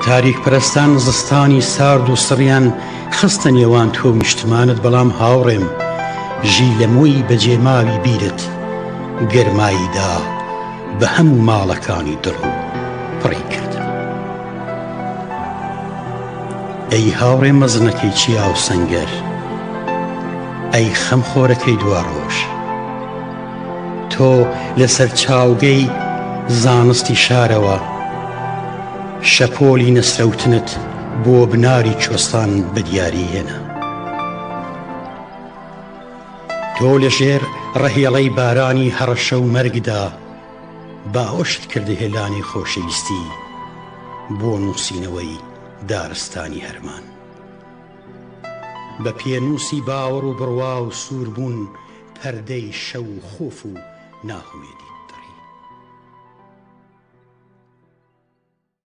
تاریکپەرستان زستانی سارد و سڕیان خستە نێوان تۆ و نیشتمانت بەڵام هاوڕێم ژیلەمۆی بەجێماوی بیرت گەرمایی دا بە هەموو ماڵەکانی دڵ و پڕی کردن. ئەی هاوڕێ مەزنەکەی چیا و سەنگەر، ئەی خەمخۆرەکەی دواڕۆژ، تۆ لەسەر چاوگەی زانستی شارەوە شەپۆلی نەسرەوتنت بۆ بناری کوێستان بە دیاری هێنا. تۆ لە ژێر ڕەهێڵەی بارانی هەڕەشە و مەرگدا باوەشت کردە هێلانی خۆشەویستی بۆ نووسینەوەی دارستانی هەرمان. بە پێنووسی باوەڕ و بڕوا و سووربوون پەردەی شەو و خۆف و ناهومێدیت.